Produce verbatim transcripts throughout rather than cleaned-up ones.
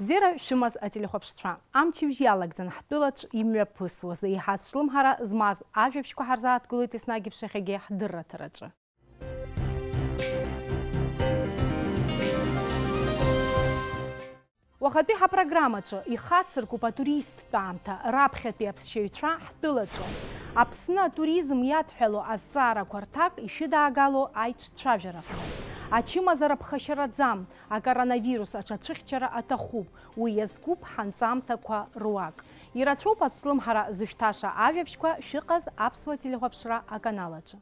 Бзиара шәымаз, ателехәаԥшцәа. Амчыбжь иалагӡан ҳтәылаҿ имҩаԥысуаз, еиҳа зҿлымҳара змаз ажәабжьқәа ҳарзааҭгылоит еснагь еиԥш иахьагьы ҳдырраҭараҿы. Уахатәи ҳапрограммаҿы ихацыркуп атуристтә аамҭа, раԥхьатәи аԥсшьаҩцәа ҳтәылаҿы. Аԥсны атуризм иадҳәало азҵаарақәа рҭак ишәыдаагало аиҿцәажәарақәа. Ачымазара ԥхашьараӡам, акоронавирус аҽацәыхьчара аҭахуп, уи иазкуп ҳанҵамҭақәа руак. Ирацәоуп азҿлымҳара зышәҭаша ажәабжьқәа шәыҟаз аԥсуа телехәаԥшра аканал аҿы.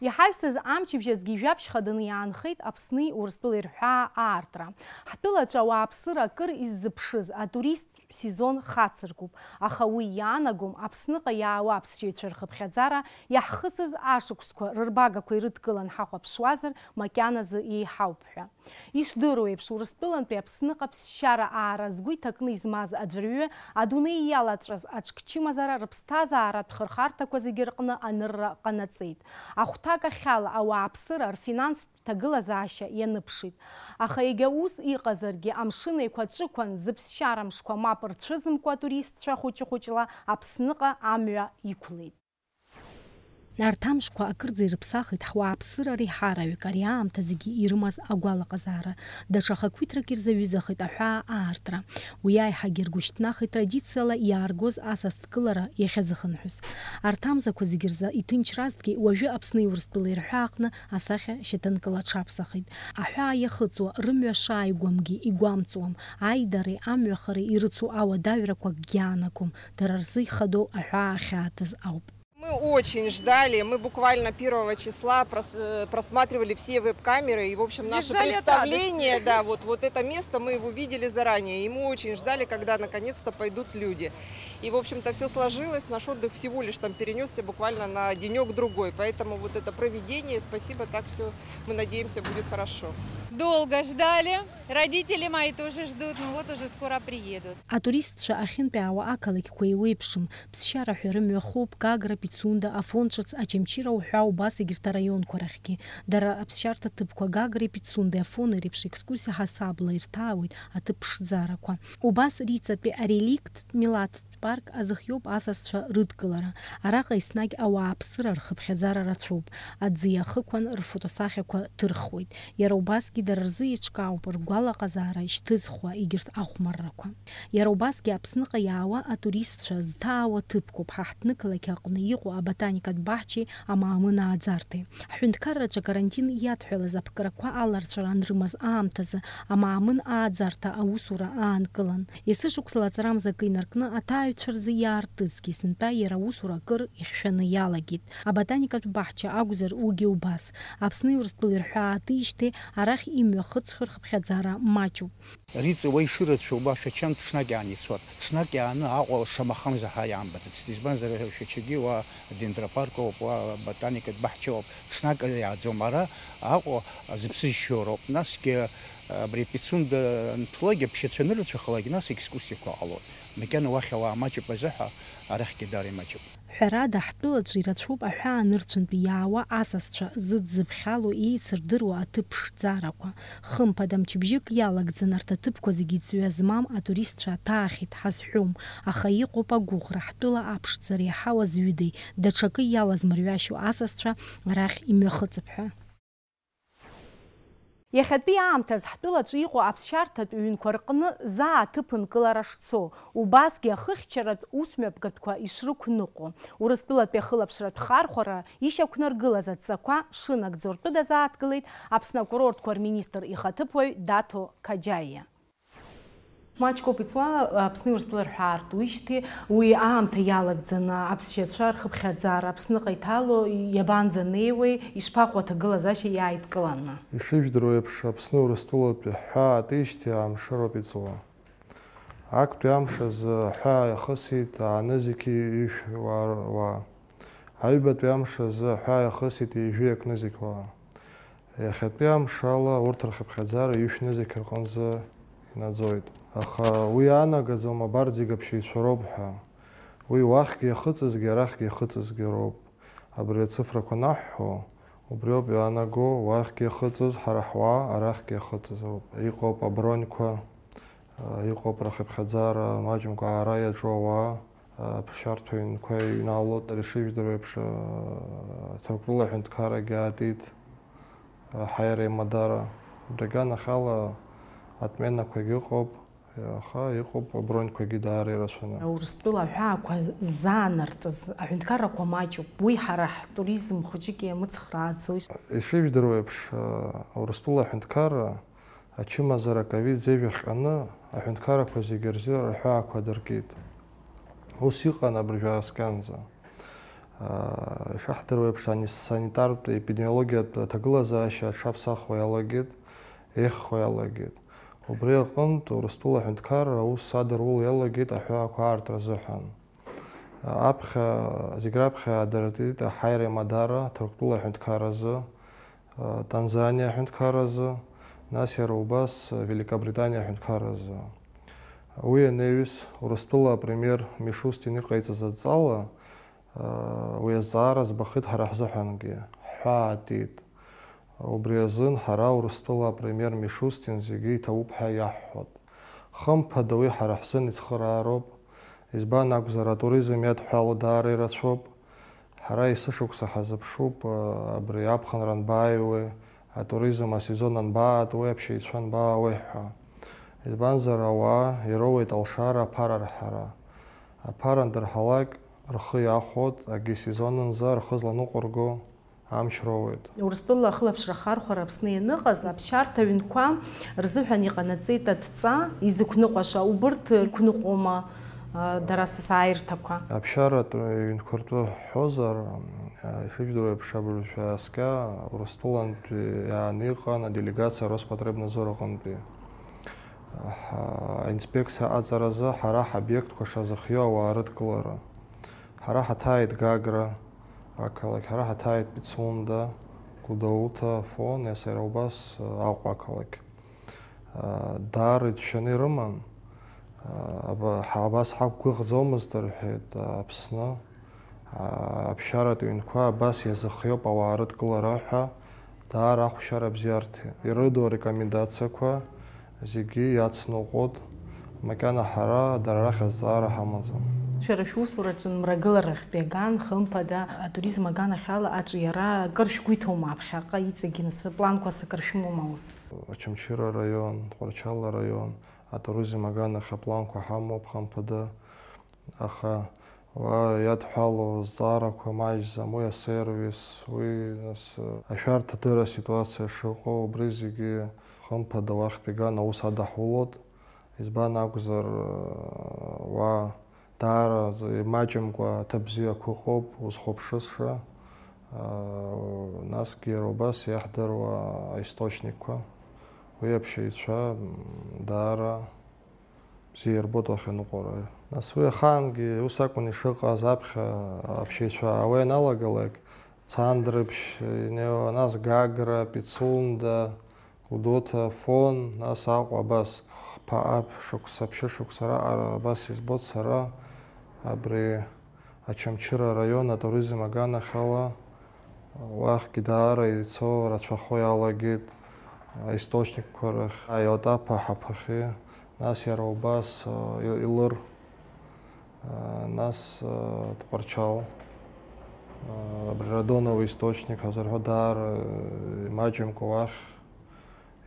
Иҳаҩсыз амчыбжь азгьы жәабжь хаданы иаанхеит Аԥсни Урыстәылеи рҳәаа аартра. Ҳтәылаҿы ауааԥсыра акыр иззыԥшыз атуристтә сезон хацыркуп, аха уи иаанагом Аԥсныҟа иаауа аԥсшьаҩцәа рхыԥхьаӡара иаҳхысыз ашықәсқәа рырбагақәа ирыдкылан ҳахәаԥшуазар, макьаназы еиҳауп ҳәа. Ишдыру еиԥш, Урыстәылантәи Аԥсныҟа ԥсшьара аара згәы иҭакны измаз аӡәырҩы, адунеи иалаҵәаз аҽкчымазара рыԥсҭазааратә хырхарҭақәа зегьы рҟны анырра ҟанаҵеит. Ахәҭак ахьала ауааԥсыра рфинанстә ҭагылазаашьа ианыԥшит. Аха егьа ус иҟазаргьы, амшын еиқәаҵәықәан зыԥсшьара мшқәа мап рцәызымкуа атуристцәа хәыҷы-хәыҷла Аԥсныҟа амҩа иқәлеит. Нарҭ амшқәа акырӡа ирыԥсахит ҳуааԥсыра реиҳараҩык ари аамҭа зегьы ирымаз агәалаҟазаара. Даҽа хақәиҭрак ирзаҩызахеит аҳәаа аартра. Уи аиҳагьы ргәышьҭнахит традициала иааргоз асасдкылара иахьазыхынҳәыз. Арҭ амзақәа зегьы рзы иҭынчразҭгьы уажәы Аԥсни Урыстәылеи рҳәаа аҟны асахьа шьаҭанкыла аҽаԥсахит. Аҳәаа иахыҵуа, рымҩа шааигәамгьы игәамҵуам, аидареи амҩахареи ирыцу ауадаҩрақәа акгьы аанагом, дара рзы ихадоу аҳәаа ахьааҭыз ауп. Мы очень ждали, мы буквально первого числа прос-, э, просматривали все веб-камеры, и, в общем, наше представление, да, вот, вот это место, мы его видели заранее, и мы очень ждали, когда наконец-то пойдут люди. И, в общем-то, все сложилось, наш отдых всего лишь там перенесся буквально на денек-другой, поэтому вот это провидение, спасибо, так все, мы надеемся, будет хорошо. Долго ждали. Родители мои тоже ждут, ну вот уже скоро приедут. Атуристцәа ахьынтәаауа ақалақьқәа еиуеиԥшым, ԥсшьара ҳәа рымҩа хоуп Гагра, Пицунда, Афон ҿыц, Очамчыра уҳәа убас егьырҭ араионқәа рахьгьы. Дара аԥсшьарҭа ҭыԥқәа Гагреи Пицундеи Афони реиԥш екскурсиа ҳасабла ирҭаауеит аҭыԥ ԥшӡарақәа. Убас Риҵатәи ареликттә милаҭтә парк азыхиоуп асасцәа рыдкылара. Араҟа еснагь ауааԥсыра рхыԥхьаӡара рацәоуп. Аӡы иахықәан рфотосахьақәа ҭырхуеит. Иара убасгьы дара рзы еиҿкаауп ргәалаҟазаара ишьҭызхуа егьырҭ ахәмаррақәа. Иара убасгьы Аԥсныҟа иаауа атуристцәа зҭаауа ҭыԥқәоуп ҳа ҳҭнықалақь аҟны иҟоу аботаникатә баҳчеи амаамын ааӡарҭеи. Ҳҳәынҭқарраҿы карантин иадҳәалаз аԥкрақәа аларҵәара анрымаз аамҭазы амаамын ааӡарҭа аусура аанкылан. Есышықәсала аҵарамза акы инаркны аҭааҩцәа рзы иаартызгьы сынтәа иара аусура акыр ихьшәаны иалагеит. Аботаникатә баҳча акәзар, уигьы убас. Аԥсни Урыстәылеи рҳәаа аатижьҭеи арахь имҩахыҵхьоу рхыԥхьаӡара маҷуп. Риҵа уа ишырацәоу, уа Шәачантә ҽнак иааны ицоит. Ҽнак иааны Аҟәа шамахамзар ҳәа иаамбаӡацт. Избанзар, Шәачагьы уа дендропарк ауп, уа ботаникатә баҳча ауп. Ҽнак иааӡом. Ара Аҟәа зыԥсы жьшьоу роуп. Насгьы абри Пицунда анҭәлак, аԥшьацәа анырацәахалак, нас екскурсиақәа ҟалоит. Макьана уахь ауаа маҷуп азыҳәа, арахьгьы даара имаҷуп. Ҳәарада, ҳтәылаҿы ирацәоуп аҳәаа нырцәынтәи иаауа асасцәа зыӡ-зыԥхьало еицырдыруа аҭыԥ ԥшӡарақәа. Хымԥада, мчыбжьык иалагӡан арҭ аҭыԥқәа зегьы ҵҩа змам атуристцәа аҭаахьеит ҳазҳәом, аха иҟоуп агәыӷра, ҳтәыла аԥшӡара иаҳауаз ҩыдеи, даҽакы иалазмырҩашьо асасцәа арахь имҩахыҵып ҳәа. Иахьатәи аамҭаз ҳтәылаҿы иҟоу аԥсшьарҭатә ҩынқәа рҟны заа аҭыԥ нкылара шцо, убасгьы ахыхьчаратә усмҩаԥгатәқәа ишрықәныҟәо, Урыстәылатәи ахылаԥшратә хархәара ишьақәнаргылаз адҵақәа шынагӡо ртәы дазааҭгылеит Аԥсны акурортқәа рминистр ихаҭыԥуаҩ Даҭо Қаџьаиа. Маҷк ауп иҵуа, Аԥсни Урыстәылеи рҳәаартә уижьҭеи, уи аамҭа иалагӡаны аԥсшьацәа рхыԥхьаӡара Аԥсныҟа иҭало иабанӡанеиуеи, ишԥаҟоу аҭагылазаашьа иааидкыланы? Ишыжәдыруа еиԥш, Аԥсны Урыстәылатәи ҳҳәаа аатижьҭеи амшыроуп иҵуа. Актәи амш азы аҳәаа иахысит аанызқьи ҩышә уаа. Аҩбатәи амш азы аҳәаа иахысит ҩажәи акнызқь уаа. Иахьатәи амш ала урҭ рхыԥхьаӡара ҩышәнызқь рҟынӡа инаӡоит. Аха уи иаанагаӡом абарҭ зегь аԥсшьаҩцәа роуп ҳәа. Уи уахьгьы иахыҵызгьы, арахьгьы иахыҵызгьы роуп. Абри ацифрақәа анаҳҳәо, Убриоуп иаанаго, уахьгьы иахыҵыз ҳара ҳуаа, арахьгьы иахыҵыз ауп. Иҟоуп аброньқәа, а, иҟоуп рхыԥхьаӡара маҷымкәа аара иаҿу ауаа, а, аԥсшьарҭа ҩнқәа иҩналоит, ари шыжәдыруа еиԥш, а, Ҭырқәтәыла аҳәынҭқаррагьы аатит, а, ҳаиара имадара. Убри аганахьала отменақәагьы ыҟоуп, аха иҟоуп аброньқәагьы даара ирацәаны. Урыстәыла аҳәаақәа заанартыз аҳәынҭқаррақәа маҷуп. Уи ҳара ҳтуризм хәыҷык иамыцхрааӡои? Ишыжәдыруа еиԥш, Урыстәыла аҳәынҭқарра ачымазара ковид зеижә ахҟьаны аҳәынҭқаррақәа зегьы рзы рҳәаақәа дыркит. Ус иҟан абыржәы ааскьанӡа. Ишаҳдыруа еиԥш, ани-, санитартә епидемиологиатә аҭагылазаашьа аҽаԥсахуа иалагеит, еиӷьхо иалагеит. Убри аҟынтә Урыстәыла аҳәынҭқарра аус адыруло иалагеит аҳәаақәа аартра азыҳәан. Аԥхьа, зегь раԥхьа аадыртит аҳаира имадара Ҭырқәтәыла аҳәынҭқарразы, Танзаниа аҳәынҭқарразы, нас иара убас Великобританиа аҳәынҭқарразы. Уи анаҩс, Урыстәыла апремиер Мишустин иҟаиҵаз адҵала, уи азҵаара збахит ҳара ҳзыҳәангьы, ҳҳәаатит. Убри азын ҳара Урыстәыла апремиер Мишустин зегьы иҭабуп ҳәа иаҳҳәоит. Хымԥада, уи ҳара ҳзын ицхыраароуп. Избан акәзар, атуризм иадҳәало даара ирацәоуп. Ҳара есышықәса ҳазыԥшуп, абри аԥхынра анбааиуеи, атуризм асезон анбаатуеи, аԥшьаҩцәа анбаауеи ҳәа. Избанзар, ауаа ироуеит алшара аԥара рҳара. Аԥара андырҳалак, рхы иахәоит, акгьы сезонынӡа рхы зланыҟәырго амч роуеит. Урыстәыла ахылаԥшра ахархәара Аԥсны ианыҟаз, аԥсшьарҭа ҩнқәа рзыҳәан иҟанаҵеит адҵа изықәныҟәаша, убырҭ иқәныҟәома, а, дара сасааирҭақәа? Аԥсшьаратә ҩнқәа ртәы ҳҳәозар, а, ишыжәдыруа еиԥш, абыржәы ааскьа Урыстәылантәи иааны иҟан аделегациа Роспотребнадзор аҟынтәи. Ҳа-, аинспекциа аҟаҵаразы ҳара ҳобиектқәа шазыхиоу ауаа рыдкылара. Ҳара ҳаҭааит Гагра ақалақь, ҳара ҳаҭааит Пицунда, Гәдоуҭа, Фон, иаса иара убас, а, Аҟәа ақалақь. А, даара иџьшьаны ирыман. А, аба-, ҳа-, абас ҳақәгәыӷӡомызт, рҳәеит, а, Аԥсны. А, аԥсшьаратә ҩнқәа абас иазыхиоуп ауаа рыдкылара ҳәа, даара ахәшьара бзиарҭа. Ирыду арекомендациақәа зегьы иацныҟәоит, макьана ҳара дара рахь азҵаара ҳамаӡам. Шәара шәусураҿы мрагыларахьтә иаган, хымԥада, атуризм аганахьала аҿиара акыр шәгәы иҭоума аԥхьаҟа иҵегьы, нас, планқәас акыр шәымоума аус? Очамчыра араион, Тҟәарчал араион, атуризм аганахь апланқәа ҳамоуп, хымԥада. Аха уа иадҳәалоу азҵаарақәа маҷӡам, уи асервис, уи, нас, ашәарҭадырра аситуациа шыҟоу, убри зегьы, хымԥада, уахьтә иган аус адаҳулоит. Избан акәзар, уа даараӡа имаҷымкәа аҭыԥ бзиақәа ыҟоуп, узхәаԥшызшәа, насгьы иара убас иаҳдыруа аисточникқәа, уи аԥшьаҩцәа, м, даара бзиа ирбоит уахьаныҟәара. Нас уи ахаангьы ус акәын ишыҟаз, аԥхьа аԥшьаҩцәа аауа ианалагалак, Цандрыԥшь инеиуа, нас Гагра, Пицунда, Гәдоуҭа, Фон, нас Аҟәа, абас хԥа ааԥ шықәса, ԥшьышықәса раҟара абас избоит сара, абри Очамчыра араион атуризм аганахьала, уахьгьы даара ицо, рацәахо иалагеит аисточникқәа рахь, Аиотапа ҳаԥахьы, нас иара убас, а, и-, Илыр, а, нас, а, Тҟәарчал, а, абри Радонова источник ҳазырҳәо даара, а, имаҷымкәа уахь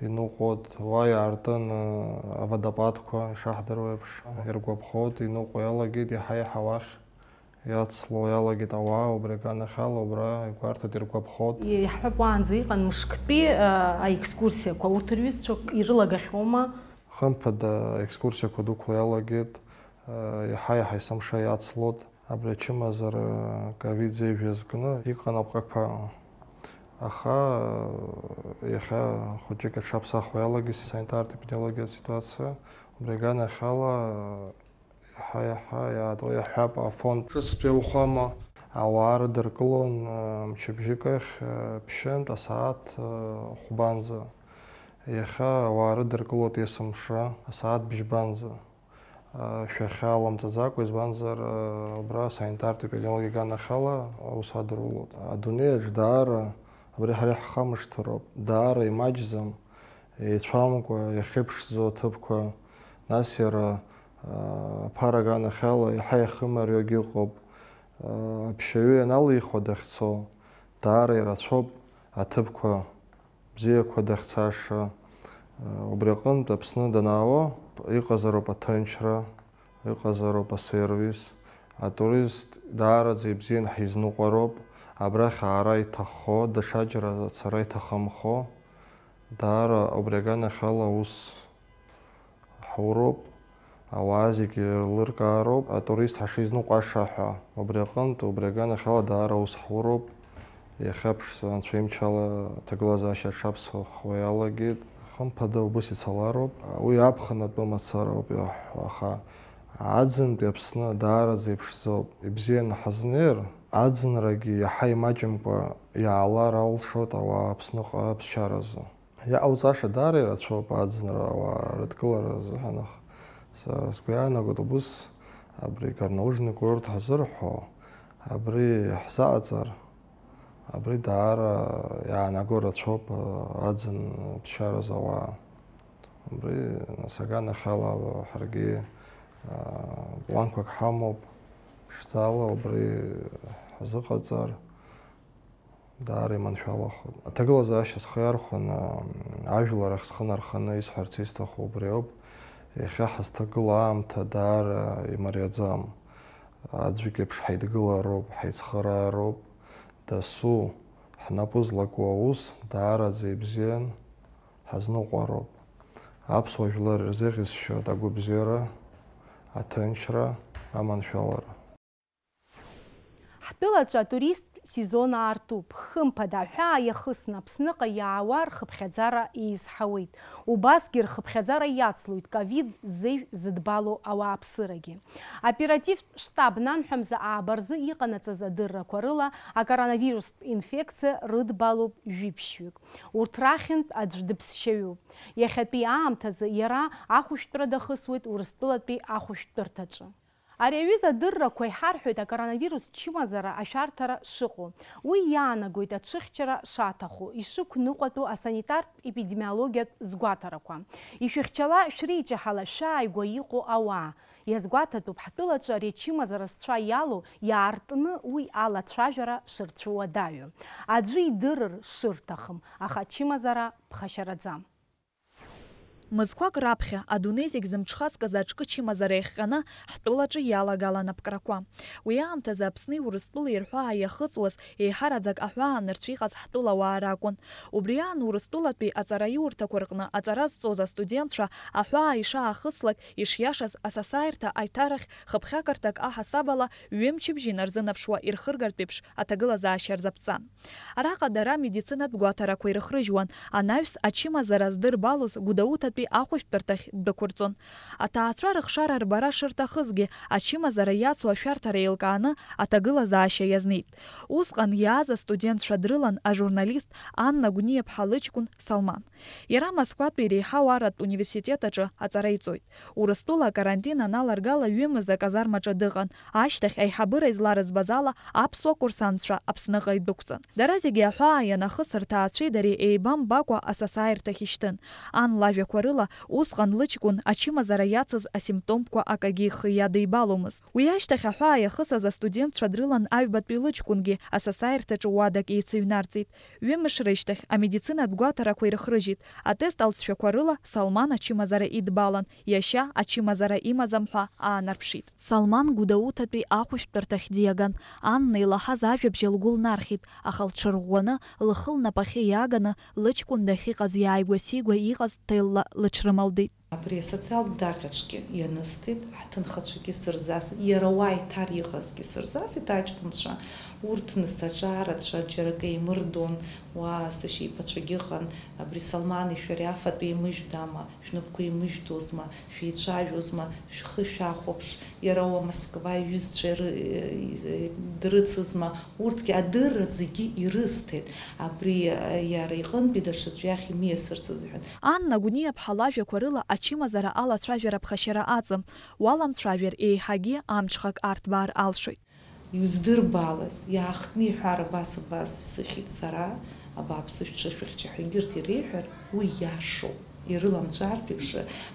иныҟәоит, уа иаартын, а, аводопадқәа, ишаҳдыруа еиԥш, иргәаԥхоит, иныҟәо иалагеит, иаҳа-иаҳа уахь иацло иалагеит ауаа, убри аганахьала убра игәарҭеит, иргәаԥхоит. Иаҳҳәап, уаанӡа иҟан мышктәи, а, аекскурсиақәа, урҭ рҩызцәа ирылагахьоума? Хымԥада, аекскурсиақәа дәықәла иалагеит, а, иаҳа-иаҳа есымша иацлоит. Абри ачымазара ковид зеижә иазкны иҟан апҟақәа. Аха, а, иахьа хәыҷык аҽаԥсахуа иалагеит санитартә-епидемиологиатә ситуациа. Убри аганахьала, Иаҳа-иаҳа иаатуа иаҳҳәап, афонд ҿыцтә иауахәама. Ауаа рыдыркылон, э, мчыбжьык ахь, э, ԥшьынтә асааҭ, э, хәбанӡа. Иахьа ауаа рыдыркылоит есымша асааҭ бжьбанӡа. Э, шәахьа аламҵаӡакәа, избанзар, э, убра санитартә-епидемиологиа аганахьала аус адырулоит. Адунеиаҿ даара Абри ҳара иаҳхамышҭыроуп, даара имаҷӡам, еицәамкәа иахьеиԥшӡоу аҭыԥқәа, нас иара, аа, аԥара аганахьала иаҳа иахымариоугьы ыҟоуп. Аԥшьаҩы ианалихуа дахьцо, даара ирацәоуп аҭыԥқәа бзиақәа дахьцаша. Убри аҟынтә Аԥсны данаауа, иҟазароуп аҭынчра, иҟазароуп асервис. Атурист даараӡа ибзиан ҳизныҟәароуп, абрахь аара иҭаххо, даҽаџьара ацара иҭахымхо. Даара убри аганахьала аус ҳуроуп, ауаа зегьы еилыркаароуп, атурист ҳашизныҟәаша ҳәа. Убри аҟынтә, убри аганахьала даара аус ҳуроуп. Иахьа ԥшӡа анцәа имчала аҭагылазаашьа аҽаԥсахуа иалагеит. Хымԥада, убыс ицалароуп. Уи аԥхынтәи мацара ауп иаҳҳәо, аха аӡынтәи Аԥсны даараӡа иԥшӡоуп. Ибзианы ҳазнеир, аӡынрагьы иаҳа имаҷымкәа иаалар алшоит ауаа Аԥсныҟа аԥсшьаразы. Иҟауҵаша даара ирацәоуп аӡынра ауаа рыдкылара азыҳәан, аха сара сгәы иаанагоит, убыс абри горнолыжный курорт ҳазырҳәо, абри ҳзаҟаҵар, абри даара иаанаго рацәоуп, аӡын ԥсшьараз ауаа. Убри, нас, аганахьала ҳаргьы, аа, планқәак ҳамоуп, ԥшӡала убри ҳзыҟаҵар. Даара иманшәалахоит. Аҭагылазаашьа схы иархәаны, ажәлар ахь схы нарханы исҳәарц исҭаху убри ауп. Иахьа ҳазҭагылоу аамҭа даара имариаӡам. Аӡәк еиԥш ҳаидгылароуп, ҳаицхыраароуп. Дасу ҳнапы злаку аус даараӡа ибзиан, ҳазныҟәароуп. Аԥсуа жәлар ирзеиӷьасшьоит агәабзиара, аҭынчра, аманшәалара. Ҳтәылаҿы атуристтә сезон аартуп. Хымԥада, аҳәаа иахысны Аԥсныҟа иаауа рхыԥхьаӡара еизҳауеит. Убасгьы рхыԥхьаӡара иацлоит ковид зеижә зыдбало ауааԥсырагьы. Оперативтә штаб нанҳәа мза ааба рзы иҟанаҵаз адыррақәа рыла, акоронавирустә инфекциа рыдбалоуп жәиԥшьҩык. Урҭ рахьынтә аӡә дыԥсшьаҩуп. Иахьатәи аамҭазы иара ахәышәтәра дахысуеит Урыстәылатәи ахәышәтәырҭаҿы. Ари аҩыза адыррақәа иҳарҳәоит акоронавирус чымазара ашәарҭара шыҟоу. Уи иаанагоит аҽыхьчара шаҭаху, ишықәныҟәатәу асанитартә-епидемиологиатә згәаҭарақәа. Ишәыхьчала шәрыҷаҳала шәааигәа иҟоу ауаа. Иазгәаҭатәуп, ҳтәылаҿы ари ачымазара зцәа иалоу иаартны уи алацәажәара шырцәуадаҩу. Аӡәы идырыр шырҭахым, аха ачымазара ԥхашьараӡам. Мызқәак раԥхьа, адунеи зегь зымҽхазкыз аҿкы чымазара иахҟьаны, ҳтәылаҿы иалагалан аԥкрақәа. Уи аамҭазы Аԥсни Урыстәылеи рҳәаа иахыҵуаз, еиҳараӡак аҳәаа нырцә иҟаз ҳтәылауаа ракәын. Убри аан Урыстәылатәи аҵараиурҭақәа рҟны аҵара зҵоз астудентцәа аҳәаа ишаахыслак, ишиашаз асасааирҭа аиҭарахь хыԥхьакырҭак аҳасабала ҩымчыбжь инарзынаԥшуа ирхыргартә еиԥш аҭагылазаашьа рзаԥҵан. Араҟа дара амедицинатә гәаҭарақәа ирыхрыжьуан, анаҩс ачымазара здырбалоз Гәдоуҭатәи ахәышәтәырҭахь ддәықәырҵон. Аҭаацәа рыхшара рбара шырҭахызгьы, ачымазара иацу ашәарҭара еилкааны аҭагылазаашьа иазнеит. Усҟан иааз астудентцәа дрылан ажурналист Анна Гәниаԥҳа лыҷкәын Салман. Иара Москватәи иреиҳау арратә университет аҿы аҵара иҵоит. Урыстәыла акарантин аналаргала ҩымыз аказармаҿы дыҟан, ашьҭахь аиҳабыра изларыӡбаз ала аԥсуа курсантцәа Аԥсныҟа идәықәҵан. Дара зегьы аҳәаа ианахыс рҭаацәеи дареи еибамбакәа асасааирҭахь ишьҭын. Ан лажәақәа рыла, усҟан лыҷкәын ачымазара иацыз асимптомқәа акагьы ихы иадибаломызт. Уи ашьҭахь аҳәаа иахысыз астудентцәа дрылан аҩбатәи лыҷкәынгьы асасааирҭаҿы уадак еицыҩнарҵеит. Ҩымш рышьҭахь амедицинатә гәаҭарақәа ирыхрыжьит. Атест алҵшәақәа рыла Салман ачымазара идбалан, иашьа ачымазара имаӡам ҳәа аанарԥшит. Салман Гәдоуҭатәи ахәышәтәырҭахь диаган, Анна илаҳаз ажәабжь лгәы лнархьит, аха лҽырӷәӷәаны, лхы лнапахьы иааганы, лыҷкәын дахьыҟаз иааигәа-сигәа иҟаз ҭелла лыҽрымалдеит. Абри асоциалтә даҟьаҿгьы ианысҵеит, ҳҭынхацәагьы сырзасит, иара уа иҭар иҟазгьы сырзасит аҷкәынцәа. Урҭ нас аҿарацәа џьаракы еимырдон, уа сашьеиқәацәагьы ыҟан, абри Салмани шәареи афатә еимыжәдама, шәнапқәа еимыжәдозма, шәеицәажәозма, шәхы шәахәаԥш, иара уа Москва иҩызцәа иры-, дрыцызма, урҭгьы адырра зегьы ирысҭеит, абри иара иҟынтәи даҽаӡә иахь имиасырц азыҳәан. Анна Гәниаԥҳа лажәақәа рыла ачымазара алацәажәара ԥхашьара аҵым, уаламцәажәар еиҳагьы амҽхак арҭбаар алшоит. Иуздырбалаз, иаахтны иҳәар, абас, абас исыхьит сара, абааԥсы, шәҽышәыхьча ҳәа егьырҭ иреиҳәар, уи иашоуп. Ирыламҵәартә еиԥш,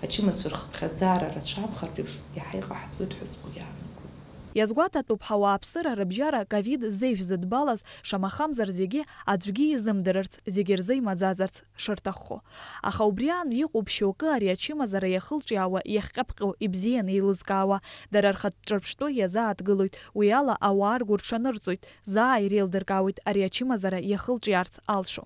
ачымазцәа рхыԥхьаӡара рацәамхартә еиԥш, иаҳа иҟаҳҵоит ҳәа сгәы иаанагоит. Иазгәаҭатәуп ҳауааԥсыра рыбжьара ковид зеижә зыдбалаз, шамахамзар зегьы аӡәгьы изымдырырц, зегьы рзы имаӡазарц шырҭаххо. Аха убри аан иҟоуп шьоукы ари ачымазара иахылҿиаауа иахҟьаԥҟьо ибзианы еилызкаауа, дара рхатә ҿырԥштәы иазааҭгылоит, уи ала ауаа ргәы рҽанырҵоит, заа иреилдыркаауеит ари ачымазара иахылҿиаарц алшо.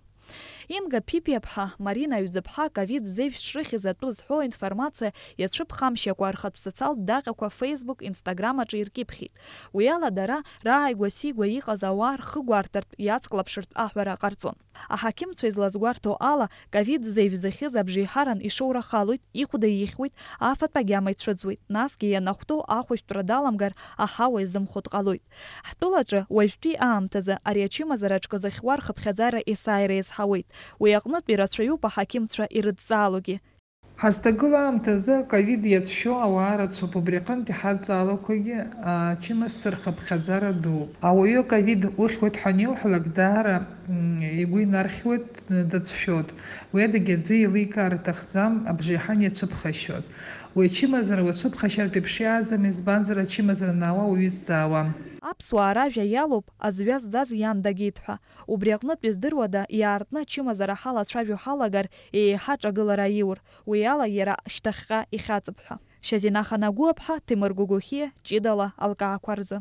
Инга Ԥипиаԥҳа, Марина Аҩӡыԥҳа ковид зеижә шрыхьыз атәы зҳәо информациа иацәыԥхамшьакәа рхатә социалтә даҟьақәа Facebook, Instagram аҿы иркьыԥхьит. Уи ала дара рааигәа-сигәа иҟаз ауаа рхы гәарҭартә, иацклаԥшыртә аҳәара ҟарҵон. Аҳақьымцәа излазгәарҭо ала, ковид зеижә зыхьыз абжеиҳаран ишоурахалоит, ихәда ихьуеит, афатә агьама ицәыӡуеит, насгьы ианахәҭоу ахәышәтәра даламгар, аҳауа изымхо дҟалоит. Ҳтәылаҿы уажәтәи аамҭазы ари ачымазара аҿкы зыхьуа рхыԥхьаӡара есааира иазҳауеит. Уи аҟнытә ирацәаҩуп аҳақьымцәа ирыдҵаалогьы. Ҳазҭагылоу аамҭазы ковид иацәшәо ауаа рацәоуп, убри аҟынтә иҳадҵаалақәагьы ачымазцәа рхыԥхьаӡара дууп. Ауаҩы ковид ухьуеит ҳәа аниуҳәалак, даара, м, игәы инархьуеит, дацәшәоит. Уи адагьы аӡәы еиликаар иҭахӡам, абжеиҳан иацәыԥхашьоит. Уи ачымазара уацәыԥхашьартә еиԥш иааӡам, избанзар, ачымазара анаауа уаҩы изҵаауам. Аԥсуаа ражәа иалоуп, азҩа зҵаз иан дагеит ҳәа. Убри аҟнытә издыруада, иаартны ачымазара ҳалацәажәо ҳалагар, еиҳа ҿагылара аиур, уи ала иара шьҭахьҟа ихьаҵып ҳәа. Шьазина Ханагәыаԥҳа, Ҭемыр Гогохиа, ҷыдала алкаақәа рзы.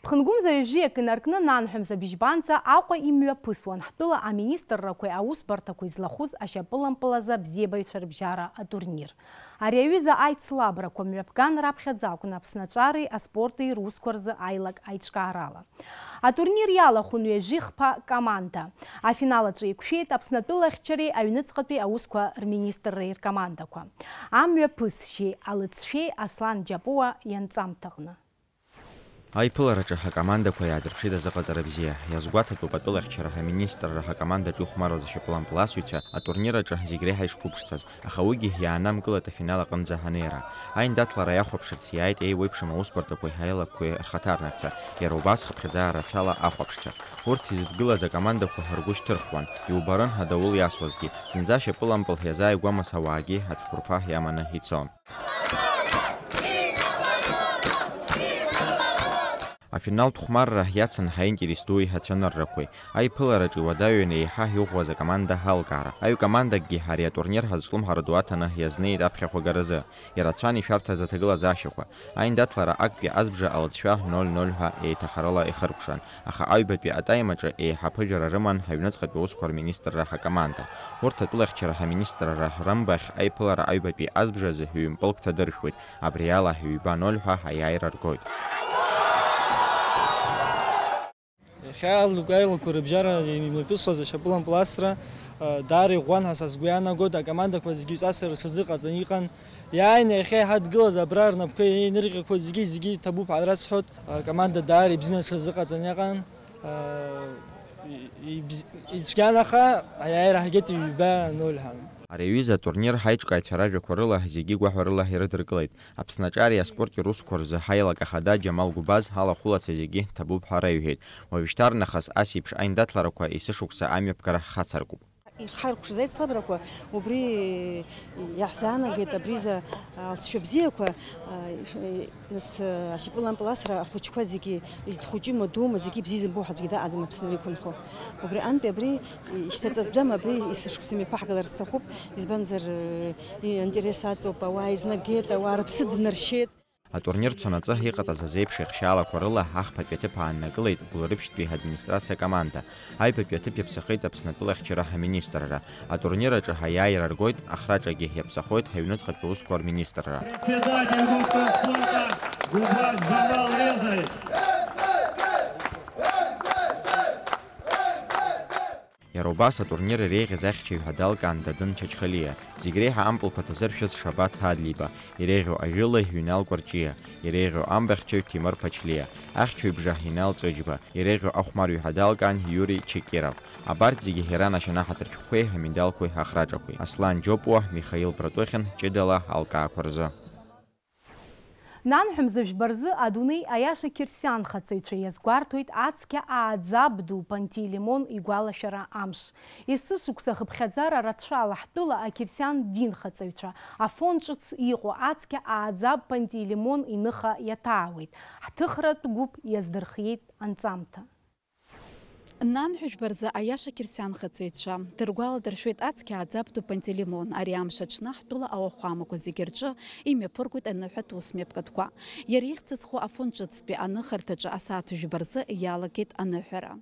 Ԥхынгәымза ҩажәиак инаркны нанҳәа мза быжьбанӡа Аҟәа имҩаԥысуан ҳтәыла аминистррақәеи аусбарҭақәеи злахәыз ашьапылампыл азы абзиабаҩцәа рыбжьара атурнир. Ари аҩыза аицлабрақәа мҩаԥган раԥхьаӡа акәын Аԥсны аҿареи аспорти русқәа рзы аилак аиҿкаарала. Атурнир иалахәын ҩажәи хԥа команда. Афинал аҿы еиқәшәеит Аԥснатәылахьчареи аҩныҵҟатәи аусқәа рминистрреи ркомандақәа. Амҩаԥысшьеи алыҵшәеи Аслан Џьапуа ианҵамҭаҟны. Аиԥылараҿы ҳакомандақәа иаадырԥшит азыҟаҵара бзиа. Иазгәаҭатәуп атәылахьчара ҳаминистрра ҳакомандаҿы ихәмаруаз ашьапылампыласҩцәа атурнир аҿы зегь реиҳа ишқәыԥшцәаз, аха уигьы иаанамгылеит афинал аҟынӡа ҳанеира. Аиндаҭлара иахәаԥшырц иааит еиуеиԥшым аусбарҭақәеи ҳаилакқәеи рхаҭарнакцәа, иара убас хыԥхьаӡара рацәала ахәаԥшцәа. Урҭ изыдгылаз акомандақәа ргәы шьҭырхуан, иубарын адауыл иасуазгьы, зынӡа ашьапылампыл иазааигәамыз ауаагьы ацәқәырԥа иаманы ицон. Афиналтә хәмарра иацын ҳаинтерес дуи ҳацәаныррақәеи. Аиԥылараҿы иуадаҩын еиҳа иӷәӷәаз акоманда ҳалкаара. Аҩ командакгьы ари атурнир ҳазҿлымҳара ду аҭаны иазнеит аԥхьахә агаразы. Ирацәан ишәарҭаз аҭагылазаашьақәа. Аиндаҭлара актәи азбжа алыҵшәа ноль ноль ҳәа еиҭахарала ихыркәшан. Аха аҩбатәи атайм аҿы еиҳа аԥыжәара рыман аҩныҵҟатәи аусқәа рминистрра ҳакоманда. Урҭ атәылахьчара ҳаминистрра рымбахь аиԥылара аҩбатәи азбжазы ҩымпылк ҭадыршәуеит, абри ала ҩба ноль ҳәа аиааира ргоит. Иахьа алгәаилақәа рыбжьара имҩаԥысуаз ашьапылампыласра, даара иӷәӷәан ҳәа са сгәы иаанагоит, акомандақәа зегьы ҩҵасра рҽазыҟаҵаны иҟан. Иааины иахьа иҳадгылаз абра рнапқәа еинырҟьақәоз зегьы, зегьы ҭабуп ҳәа расҳәоит. Акоманда даара ибзианы рҽазыҟаҵаны иҟан. Ибз-, ицәгьан, аха аиааира ҳагеит ҩба ноль ҳәа. Ари аҩыза атурнир ҳаиҿкааҩцәа ражәақәа рыла зегьы гәаҳәарыла ирыдыркылеит. Аԥсны аҿареи аспорти русқәа рзы ҳаилак ахада Џьамал Гәбаз ҳалахәылацәа зегьы ҭабуп ҳәа раиҳәеит. Уажәшьҭарнахыс ас еиԥш аиндаҭларақәа есышықәса амҩаԥгара ҳацыркуп. Ихаркәшаз аицлабрақәа убри иаҳзаанагеит, абриза алҵшәа бзиақәа, а, иш-, нас, а, ашьапылампыласра ахәыҷқәа зегьы, дхәыҷума, дуума, зегьы бзиа избо ҳәа аӡәгьы дыҟаӡам Аԥсны иқәынхо. Убри антәи абри ишьҭаҵатәӡам, абри есышықәса имҩаԥаҳгалар сҭахуп, избанзар, э, и-, интерес аҵоуп, ауаа еизнагеит, ауаа рыԥсы днаршьеит. Атурнир цонаҵы иҟаҵаз азеиԥш еихшьаалақәа рыла ахԥатәи аҭыԥ ааннакылеит Гәылрыԥшьтәи администрациа акоманда. Аҩбатәи аҭыԥ иаԥсахеит Аԥсны атәылахьчара ҳаминистрра. Атурнир аҿы ҳаиааира ргоит, ахраҿагьы иаԥсахоит ҳаҩныҵҟатәи аусқәа рминистрра. Председатель Госкомфлота Губар Джамал Резаевич. Убас атурнир иреиӷьыз ахьчаҩ ҳәа далкаан Дадын Чачхалиа, зегь реиҳа ампылқәа ҭазыршәыз Шабаҭ Адлиба, иреиӷьу ажәылаҩ Ҩнал Кәарҷиа, иреиӷьу амбахьчаҩ Ҭемыр Ԥачлиа, ахьчаҩ бжа Ҳинал Ҵәыџьба, иреиӷьу ахәмарҩ ҳәа далкаан Иури Чекиров. Абарҭ зегьы иранашьан аҳаҭырқьқәеи амедалқәеи ахраҿақәеи. Аслан Џьопуа, Михаил Братухин, ҷыдала алкаақәа рзы. Нанҳәа мза жәба рзы адунеи аиаша қьырсианхацаҩцәа иазгәарҭоит ацқьа ааӡаб ду Пантелеимон игәалашәара амш. Есышықәса хыԥхьаӡара рацәала ҳтәыла ақьырсиан динхаҵаҩцәа Афон ҿыц иҟоу ацқьа ааӡаб Пантелеимон иныха иаҭаауеит. Ҳҭыхратә гәыԥ иаздырхиеит анҵамҭа. Нанҳәа жәба рзы аиаша қьырсианхацаҩцәа дыргәаладыршәоит ацқьа ааӡаб ду Пантелеимон. Ари амш аҽны ҳтәыла ауахәамақәа зегьы рҿы имҩаԥыргоит аныҳәатә ус мҩаԥгатәқәа. Иара ихьӡ зху Афон ҿыцтәи аныхарҭаҿы асааҭ жәба рзы иалагеит аныҳәара.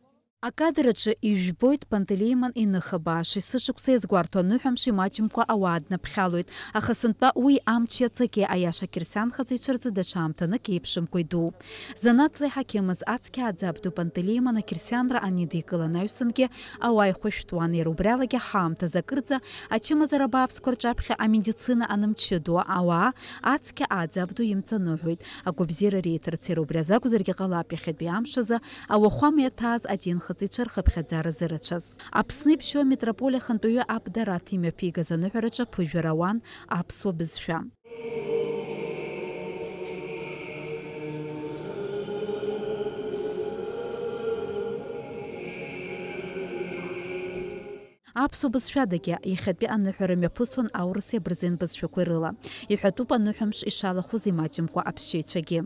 Акадр аҿы ижәбоит Пантелеимон иныха бааш, есышықәса иазгәарҭо аныҳәамш имаҷымкәа ауаа днаԥхьалоит, аха сынтәа уи амч иаҵагьы аиаша қьырсианхацаҩцәа рзы даҽа аамҭанык еиԥшымкәа идууп. Занааҭла иҳақьымыз ацқьа ааӡаб ду Пантелеимон ақьырсианра анидикыла анаҩсангьы ауаа ихәышәтәуан, иара убриалагьы ҳаамҭазы акырӡа ачымазара бааԥсқәа рҿаԥхьа амедицина анымчыдуа ауаа ацқьа ааӡаб ду имҵаныҳәоит, агәабзиара риҭарц. Иара убри азы акәзаргьы ҟалап иахьатәи амш азы ауахәама иаҭааз адинхаҵаҩцәа рхыԥхьаӡара зырацәаз. Аԥсны иԥшьоу амитрополиа ахантәаҩы Аб Дараҭ имҩаԥигаз аныҳәараҿы аԥыжәара ауан аԥсуа бызшәа. Аԥсуа бызшәадагьы иахьатәи аныҳәара мҩаԥысуан аурыси абырзен бызшәақәеи рыла. Иҳәатәуп аныҳәамш ишалахәыз имаҷымкәа аԥсшьаҩцәагьы.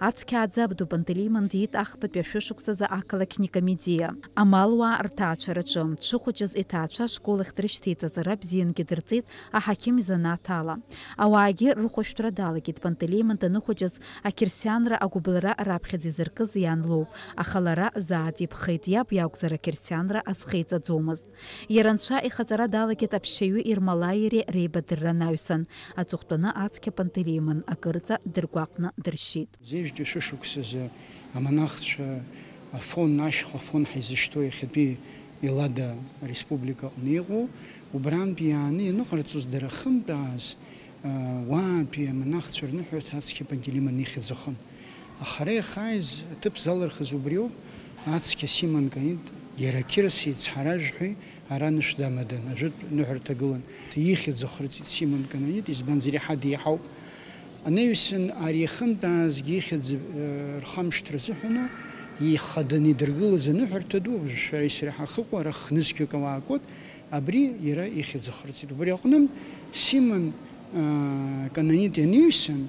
Ацқьа ааӡаб ду Пантелеимон диит ахԥатәи ашәышықәсазы ақалақь Никомедиа. Амалуаа рҭаацәараҿы дшыхәыҷыз иҭаацәа ашкол ахь дрышьҭеиҵаз ара бзиангьы дырҵеит аҳақьым изанааҭ ала. Ауаагьы рыхәышәтәра далагеит Пантелеимон даныхәыҷыз ақьырсианра агәыбылра раԥхьаӡа изыркыз иан лоуп, аха лара заа диԥхеит, иаб иакәзар ақьырсианра азхеиҵаӡомызт. Иара анцәа ихаҵара далагеит аԥсшьаҩы Ермолаи иареи реибадырра анаҩсан. Аҵыхәтәаны ацқьа Пантелеимон акырӡа дыргәаҟны дыршьит. Зежәтәи шәышықәсазы амонахцәа Афон, ашьха Афон ҳаизышьҭоу иахьатәи Елада ареспублика аҟны иҟоу, убрантәи иааны ианыҟарҵоз дара ахьынтәааз, уаантәи амонахцәа рныҳәарҭа ацқьа Пантелеимон ихьӡ ахын. Аха ара иахааиз аҭыԥ залырхыз убриоуп, ацқьа Симон Канит, иара ақьырсиа ицҳаражәҳәаҩ, ара анышә дамадан, ажәытә ныҳәарҭа гылан. Ихьӡ ахырҵеит Симон Канит, избанзар иаҳа деиҳауп. Анаҩсан ари иахынтәаазгьы ихьӡ, э, рхамышҭра азыҳәаны ихаданы идыргылаз аныҳәарҭа ду, шәареи сареи ҳахыҟоу, ара хнызқьҩык ауаа акот, абри иара ихьӡ ахырҵеит. Убри аҟнытә Симон, э, Кананит ианаҩсан,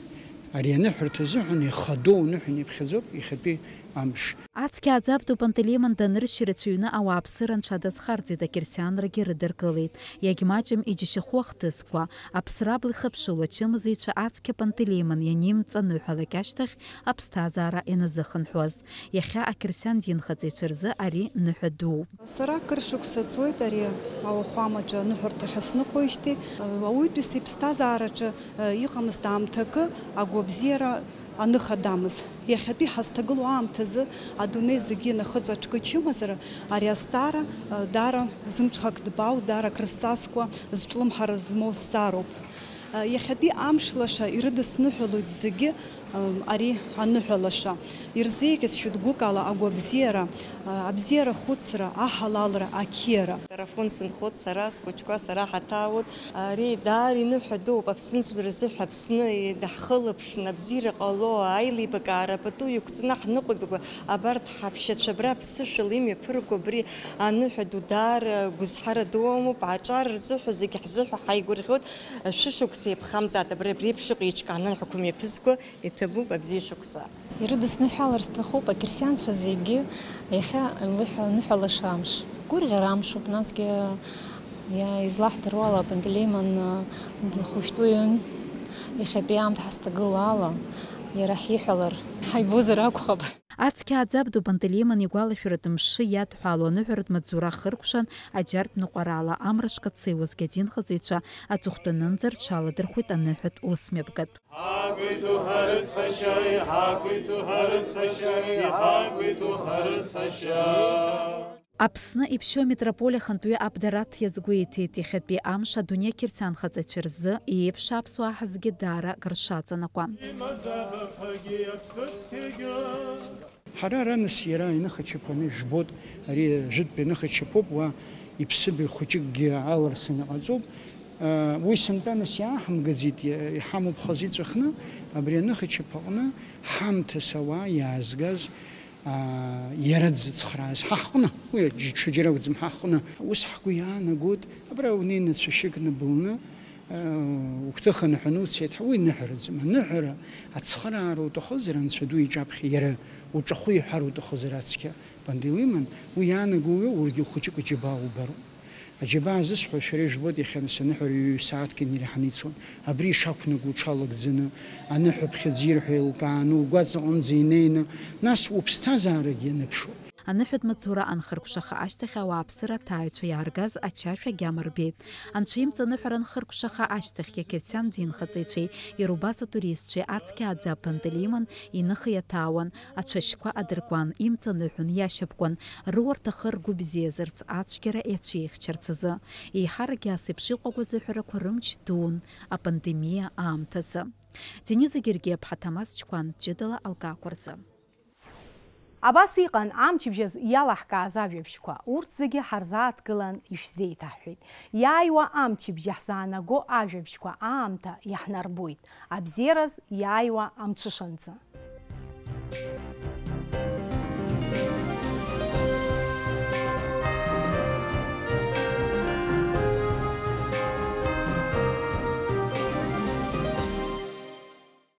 ари аныҳәарҭа азыҳәан ихадоу аныҳәа иԥхьаӡоуп иахьатәи амш. Ацқьа ааӡаб ду Пантелеимон даныршь ирацәаҩны ауааԥсыра анцәа дазхарҵеит, ақьырсианрагьы рыдыркылеит. Иагьмаҷым иџьашьахәу ахҭысқәа, аԥсра абла ихыԥшыло ачымазаҩцәа ацқьа Пантелеимон ианимҵаныҳәалак ашьҭахь аԥсҭазаара ианазыхынҳәуаз. Иахьа ақьырсиан динхаҵаҩцәа рзы ари ныҳәа дууп. Сара кыр шықәса цоит ари ауахәамаҿы аныҳәарҭахь сныҟәоижьҭеи. Ауаҩытәыҩса иԥсҭазаараҿы, э, иҟамызт аамҭакы агәабзиара аныха дамыз. Иахьатәи ҳазҭагылоу аамҭазы адунеи зегьы ианахыҵ аҿкы чымазара, ари азҵаара, э, даара зымҽхак дбау, даара акрызҵазкуа, зҿлымҳара змоу зҵаароуп. Э, иахьатәи амш лаша ирыдысныҳәалоит зегьы, э, ари аныҳәа лаша. Ирзеиӷьасшьоит гәыкала агәабзиара, э, абзиара хәыцра, аҳалалра, ақьиара. Афон сынхоит сара, схәыҷқәа сара ҳаҭаауеит. Ари даара иныҳәа дууп, Аԥсны рзыҳәа Аԥсны даҳхылаԥшны, абзиара ҟало, аилибакаара пату иқәҵны ҳныҟәибақәа, абарҭ ҳаԥшьацәа абра аԥсышәала имҩаԥырго абри аныҳәа ду даара гәызҳара ду амоуп, аҿар рзыҳәа зегь ҳзыҳәа ҳаигәырӷьоит, шәышықәса иаԥхамзааит, абри, абри еиԥш иҟоу еиҿкааны аныҳәақәа мҩаԥызго. Иҭабуп абзиа шықәса. Ирыдысныҳәалар сҭахуп ақьырсианцәа зегьы иахьа лыҳәа-, ныҳәа лаша амш. Гәырӷьара амшуп, насгьы иа-, излаҳдыруа ала, Пантелеимон, а, дыхәышәтәыҩын, иахьатәи аамҭа ҳазҭагылоу ала, иара ҳиҳәалар, ҳаибозар акәхап. Ацқьа ааӡаб ду Пантелеимон игәалашәаратә мшы иадҳәалоу аныҳәаратә маҵзура хыркәшан, аџьар ныҟәарала, амра шкацеиуазгьы адинхаҵаҩцәа аҵыхәтәанынӡа рҽаладырхәит аныҳәатә ус мҩаԥгатә. Ҳақәиҭу ҳарыцҳашьаҩ, ҳақәиҭу ҳарыцҳашьаҩ, ҳақәиҭу ҳарыцҳашьаҩ. Аԥсны иԥшьоу амитрополиа ахантәаҩы Аб Дараҭ иазгәеиҭеит, иахьатәи амш адунеи ақьырсианхаҵаҩцәа рзы еиԥш аԥсуаа ҳазгьы даара акыр шаҵанакуа. Ҳара ара нас иара иныхачаԥаны ижәбоит, ари жәытәтәи аныхачаԥоуп, уа иԥсыбаҩ хәыҷыкгьы аларсны иҟаҵоуп. Уи сынтәа нас иааҳамгаӡеит, иа-, иҳамоуп хазы иҵәахны, абри аныхачаԥаҟны ҳамҭас ауаа иаазгаз, аа, иара дзыцхрааз ҳаҟны, уи даҽаџьара акәӡам, ҳаҟны. Ус ҳгәы иаанагоит, абра унеины цәашьык набылны, аа, угәҭыха ныҳәаны уцеит ҳәа, уи ныҳәараӡам. Аныҳәара, ацхыраара уҭахызар, Анцәа ду иҿаԥхьа иара уҿахәы иҳәар уҭахызар ацқьа Пантелеимон, уи иаанаго уи, уаргьы хәыҷык аџьабаа убароуп. Аџьабаа зысҳәо шәара ижәбоит, иахьа нас аныҳәара ҩаҩы сааҭк инареиҳаны ицон. Абри ишақәнаго уҽалагӡаны, аныҳәаԥхьыӡ ирҳәо еилкааны, угәаҵаҟынӡа инеины, нас уԥсҭазаарагьы ианыԥшуа. Аныҳәатә маҵзура анхыркәшаха ашьҭахь ауааԥсыра аҭааҩцәа иааргаз ачашә агьама рбеит. Анцәа имҵаныҳәара анхыркәшаха ашьҭахьгьы ақьырсиан динхаҵаҩцәеи иара убас атуристцәеи ацқьа ааӡа Пантелеимон иныха иаҭаауан, ацәашьқәа адыркуан, имҵаныҳәон, иашьапкуан, рыуа рҭахы ргәы бзиазарц, ацәгьара иацәеихьчарц азы. Еиҳаракгьы ас еиԥш иҟоу агәазыҳәарақәа рымч дуун апандемиа аамҭазы. Дениза Гергиаԥҳа, Ҭамаз Чқәан, ҷыдала алкаақәа рзы. Абас иҟан амчыбжьаз иалаҳкааз ажәабжьқәа. Урҭ зегьы ҳарзааҭгылан ишәзеиҭаҳҳәеит. Иааиуа амчыбжь иаҳзаанаго ажәабжьқәа аамҭа иаҳнарбоит. Абзиараз иааиуа амҽышанӡа.